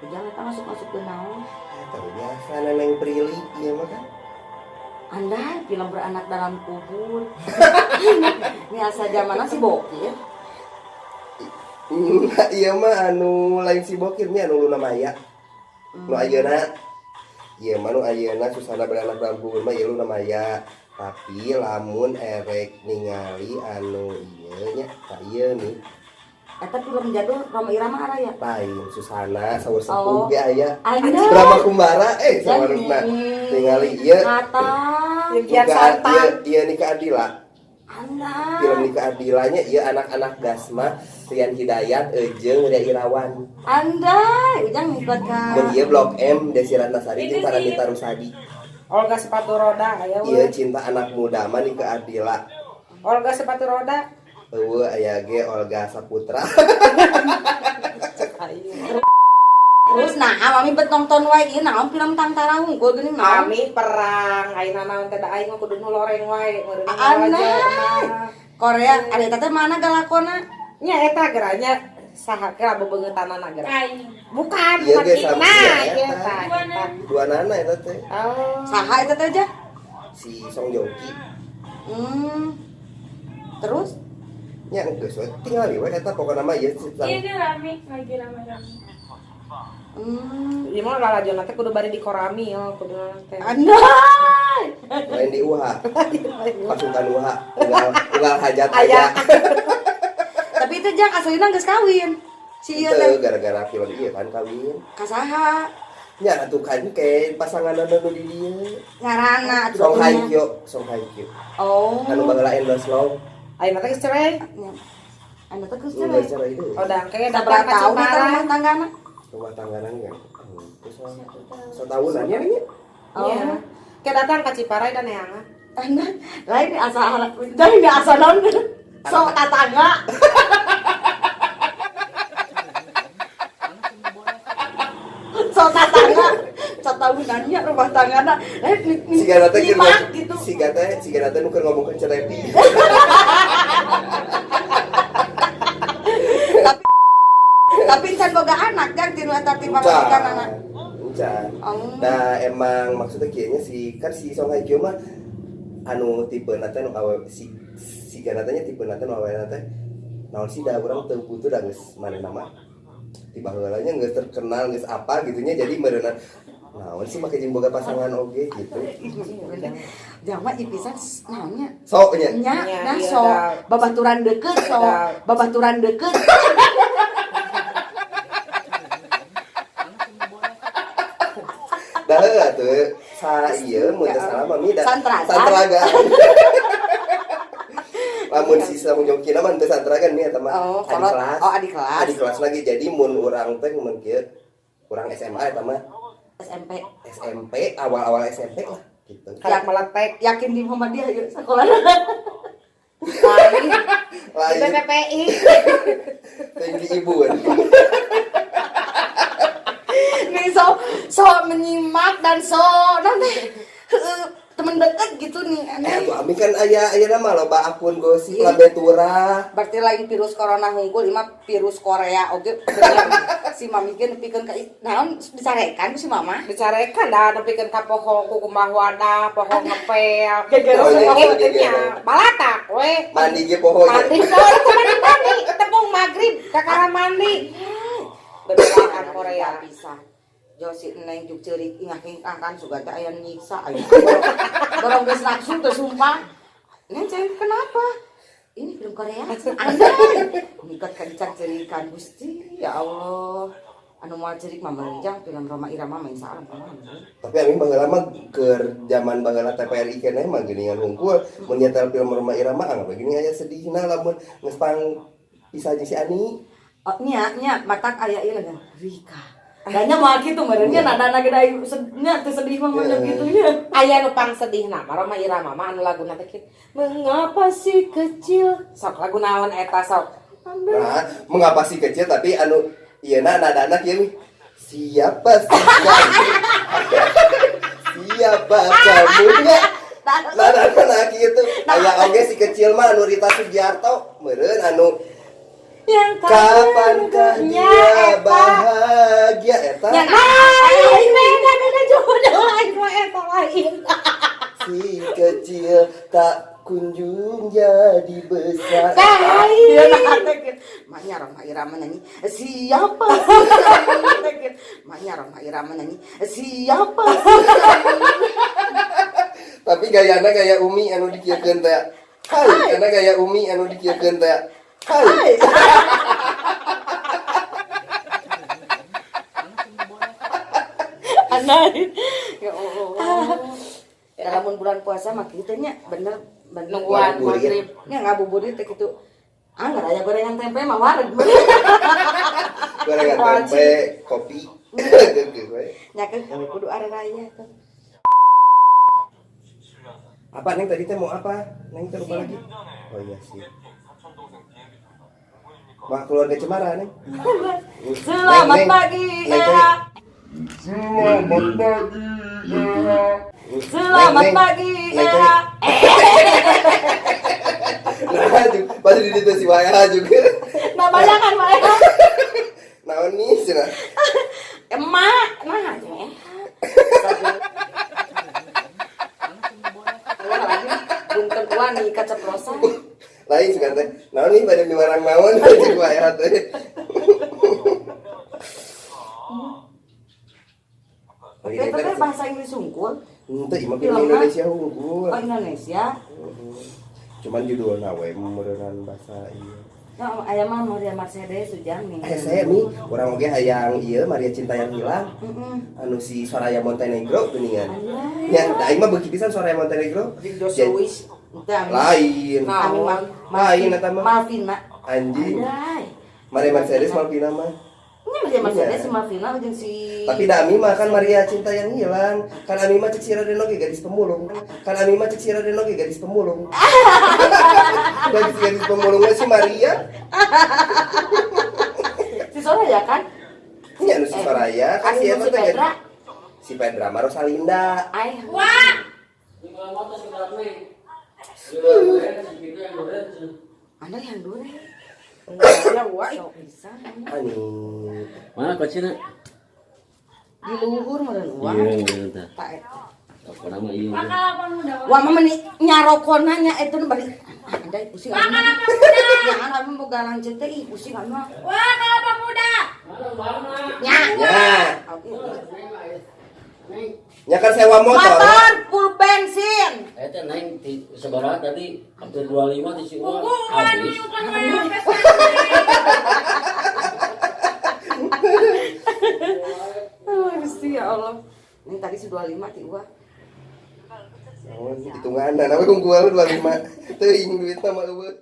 Ujang eta masuk-masuk ke naon? Eta biasa Neneng Prilly ieu mah kan. Andai film beranak dalam kubur. Ini asa zamanna si Bokir. Enggak, ieu mah anu lain si Bokir nih anu Luna Maya. Nu ayeuna ieu mah nu ayeuna Susana beranak dalam kubur mah ieu Luna Maya. Tapi lamun erek ningali anu ieu nya ka ieu nih. Eta film jadul Rhoma Irama araya. Lain Susana saur Oh. sepuh ge aya. Andai. Brahma Kumbara sawarna ningali ieu. Kata. Kian Nika Santang. ieu ieu Nika Adila. Andai. Film Nika Adilanya ieu anak-anak Gasma, Rian Hidayat jeung Ria Irawan. Andai, Ujang ngikut ka. Mun ieu Blok M Desi Ratnasari jeung Paramitha Rusady. Olga sepatu roda aya Ieu we. Cinta Anak Muda mah Nika Adila. Olga sepatu roda. Eueuh aya ge Olga Saputra. Ayo. Terus nah, mami bet nonton wae ieu naon film tantara hungkul geuning naon? Kami perang ayeuna naon teh da aing mah kudu nu loreng wae meureun Aneh. Korea, ada eta teh mana galakona? Nya eta geranya saha kira bebeungeutanana geura. Aing. Bukan, Iya, bukan ge, sama nah, iya, iya eta. eta. Eta. Dua nana eta teh. Oh. Saha eta teh aja? Si Song Joong Ki. Terus Nya geus we tingali we eta pokona mah ieu Ini rame, lagi rame-rame. Ieu mah lalajona teh kudu bari di koramil kudu teh. Andai. Lain di UH. Pasukan UH unggal unggal hajat Aya. aya. Tapi itu jang aslina geus kawin. Si ieu Teu teh gara-gara film ieu kan kawin. ka saha? Nya atuh kan ke pasangan anu di dieu. Ngaranna atuh Song Hye nya. Kyo, Song Hye Kyo. Oh. Anu baheula Endless Love. Ayeuna teh geus cerai. Nya. Anu teh geus Geus cerai. cerai deui. Oh, da engke datang Sabaraha ka tahun eta Ciparai. rumah tanggana? Rumah tanggana nya. Terus setahunan nya nya. Oh. Iya. Ke datang ka Ciparai dan neangan. Anda lain asa lain asa naon? Sok tatangga. Sok tatangga. Satahunannya rumah tanggana. Lain Siga teh keur nyimak gitu. Siga teh nu keur ngomongkeun cerepi. Tapi encan boga anak jang tinu eta ti pamajikan anak. Encan. Oh. Nah, emang maksudnya kayaknya si kan si Song Hye Kyo mah anu tipe nate nu awe si si nya tipe nate nu awe teh naon sih da urang teu butuh da geus manehna mah ti baheula nya geus terkenal geus apa gitunya jadi meureunna naon sih make jeung boga pasangan oge gitu. Jang mah ipisan naonnya? Sok nya. Nya, Nya, nah iya, sok dah. babaturan deket sok, Dah. babaturan deket. Dah heuh atuh sa ieu mun teu salah mah mi da Santragan. Santragan. Lamun si Song Joong Ki mah teu santragan mi eta mah. Oh, adik kolot. kelas. Oh, adik kelas. Adik kelas lagi jadi mun urang teh mun kieu urang SMA eta mah SMP. SMP awal-awal SMP lah gitu. Kayak meletek. Yakin di Muhammadiyah yuk sekolah. Lain. Di Lain BPPI. tinggi ibu. Nih so so menyimak dan so nanti temen deket gitu nih aneh. Tuh ami kan aya aya nama loba akun gosip Labetura. Berarti lain virus corona hungkul ima virus Korea oge bener. Si mami ge nepikeun ka naon dicarekan ku si mama. Dicarekan dah nepikeun ka poho ku kumaha wadah, poho ngepel. Gegero Oh, iya, Poho iya, nya gegero. balatak we. Mandi ge poho nya. Mandi poho itu mandi mandi, tepung maghrib kakara mandi. Bebelaan Korea. Bisa. Jo si Neng juk ceurik ingah-ingah kan suka teh aya nyiksa aya. Borong geus nafsu teh sumpah. Neng ceng kenapa? Ini film Korea. Anda ngikut ka dicak cerikan Gusti ya Allah. Anu moal cerik mah merenjang film Rhoma Irama main salam kumaha. Tapi ami baheula mah keur zaman baheula TPRI keneh mah geuningan hungkul mun nyetel film Rhoma Irama anggap we geuning aya sedihna lamun geus pang pisah jeung si Ani. Oh nya nya matak aya ieu kan Rika. Danya moal kitu meureun nya nadana ge da nya teu sedih mah meureun kitu nya. Aya nu pang sedihna mah Rhoma Irama mah anu laguna teh kieu. Mengapa si kecil? Sok lagu naon eta sok? Nah, mengapa si kecil tapi anu ieu na nadana kieu nih. Siapa sih kamu? Siapa kamu nya? Nadana nah kieu. Aya oge si kecil mah anu Rita Sugiarto meureun anu Yang Kapankah nya dia eta. bahagia eta? Nya lain, beda beda judul, lain mah eta lain. Si kecil tak kunjung jadi besar. Lain. Maknya Rhoma Irama nyanyi siapa sih? Maknya Rhoma Irama nyanyi siapa sih? Tapi gayana gaya Umi anu dikieukeun teh. Hai, karena gaya Umi anu dikieukeun teh. Hai. Aneh. Ya Allah. Dalam bulan puasa mah kitu nya bener bener. Nungguan Ngabuburit. maghrib. Nya ngabuburit teh kitu. Ah, nggak aya gorengan tempe mah wareg. Gorengan tempe, kopi. Geugeuh we. Nya keun kudu are raya tuh. Apa Neng tadi teh mau apa? Neng teh lupa lagi. Oh iya sih. Wah, keluarga Cemara, Neng. Selamat Neng, Neng. pagi, Neng, ya. Selamat pagi, ya. Selamat Neng, Neng. pagi, Neng, ya. Nah, juga pasti di ditu si Waya juga. Nah, bayangan Pak ya. Naon nih cenah. Emak, nah ya. Lagi punten gua nih keceplosan. Lain sugan teh. Naon nih bade miwarang naon jeung Waya teh. Oh, iya, Itu teh teh. bahasa Inggris sungkul. Henteu ieu mah film Filmna? Indonesia unggul. Oh, Indonesia. Cuman judulna we meureunnan bahasa ieu. Nah, aya mah Maria Mercedes Sujami. Eh saya nih, orang oge hayang ieu Maria Cinta yang Hilang. Heeh. Anu si Soraya Montenegro geuningan. Aya. Ya, da aing mah beuki pisan Soraya Montenegro. Jeung Josh Lewis. Teu Ami. Lain. Ami mah Lain eta mah. Malvina. Anjing. Andai. Maria Mercedes Malvina mah. Ini Maria Mercedes Iya. si Malvina jeung si Tapi da Ami mah kan Maria Cinta yang Hilang. Kan Ami mah cek si Raden oge gadis pemulung. Kan Ami mah cek si Raden oge gadis pemulung. Gadis-gadis pemulungnya si Maria. Si Soraya kan? Nya anu si Soraya kan si Anu eta si teh Pedra. Si Pedra mah Rosalinda. Ai. Wah, Anda yang dulu. Ya wah. Sok bisa. Ani. Mana kucingnya? Di luhur meureun uang. Iya, iya, tah. Tak eta. Apa nama iya? bakal apa muda? Wah, mah meni nyarokona nya eta nu bari. Andai pusing anu. Jangan anu boga lanceuk teh ih pusing anu. Wah, kelapa muda. Nya. Ya. Oke. Nya kan sewa motor. Motor full bensin. Eh teh naik di sabaraha tadi hampir 25 di si Uwa. Buku uang Habis. bukan WFS. Oh, Gusti ya Allah. Ini tadi si 25 ti Uwa. Naon hitungan, nah unggul 25. Teuing duitna mah eueuh.